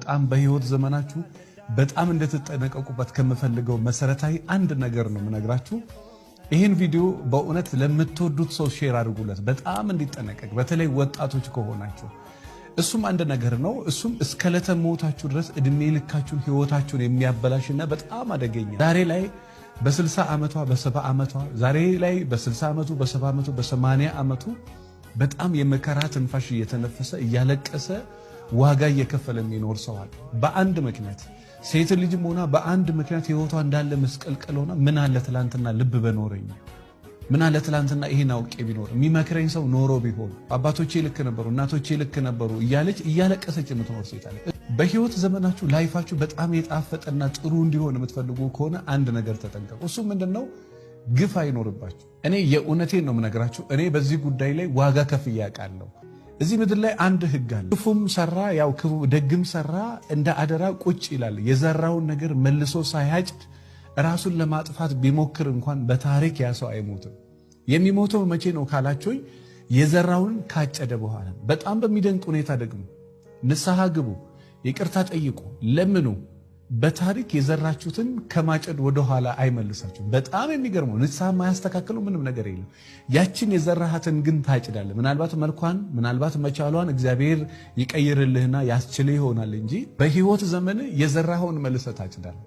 በጣም በህይወት ዘመናችሁ በጣም እንድትጠነቀቁበት ከምፈልገው መሰረታዊ አንድ ነገር ነው የምነግራችሁ። ይህን ቪዲዮ በእውነት ለምትወዱት ሰው share አድርጉለት፣ በጣም እንዲጠነቀቅ፣ በተለይ ወጣቶች ከሆናችሁ። እሱም አንድ ነገር ነው። እሱም እስከ ዕለተ ሞታችሁ ድረስ እድሜ ልካችሁን ህይወታችሁን የሚያበላሽና በጣም አደገኛ፣ ዛሬ ላይ በ60 ዓመቷ፣ በ70 ዓመቷ፣ ዛሬ ላይ በ60 ዓመቱ፣ በ70 ዓመቱ፣ በ80 ዓመቱ በጣም የመከራ ትንፋሽ እየተነፈሰ፣ እያለቀሰ፣ ዋጋ እየከፈለ የሚኖር ሰው አለ። በአንድ ምክንያት ሴት ልጅም ሆና በአንድ ምክንያት ህይወቷ እንዳለ መስቀልቀል ሆና፣ ምን አለ ትላንትና ልብ በኖረኝ፣ ምን አለ ትላንትና ይሄን አውቄ ቢኖር፣ የሚመክረኝ ሰው ኖሮ ቢሆን፣ አባቶቼ ልክ ነበሩ፣ እናቶቼ ልክ ነበሩ እያለች እያለቀሰች የምትኖር ሴት አለ። በህይወት ዘመናችሁ life ኣችሁ በጣም የጣፈጠና ጥሩ እንዲሆን የምትፈልጉ ከሆነ አንድ ነገር ተጠንቀቁ። እሱ ምንድን ነው? ግፍ አይኖርባችሁ። እኔ የእውነቴን ነው የምነግራችሁ። እኔ በዚህ ጉዳይ ላይ ዋጋ ከፍዬ አውቃለሁ። እዚህ ምድር ላይ አንድ ህግ አለ። ክፉም ሰራ ያው ክፉ፣ ደግም ሰራ እንደ አደራ ቁጭ ይላል። የዘራውን ነገር መልሶ ሳያጭድ ራሱን ለማጥፋት ቢሞክር እንኳን በታሪክ ያ ሰው አይሞትም። የሚሞተው መቼ ነው ካላችሁኝ፣ የዘራውን ካጨደ በኋላ። በጣም በሚደንቅ ሁኔታ ደግሞ ንስሐ ግቡ፣ ይቅርታ ጠይቁ፣ ለምኑ። በታሪክ የዘራችሁትን ከማጨድ ወደኋላ አይመልሳችሁም። በጣም የሚገርመው ንስሐ የማያስተካክለው ምንም ነገር የለም። ያችን የዘራሃትን ግን ታጭዳለህ። ምናልባት መልኳን፣ ምናልባት መቻሏን እግዚአብሔር ይቀይርልህና ያስችልህ ይሆናል እንጂ በህይወት ዘመን የዘራኸውን መልሰህ ታጭዳለህ።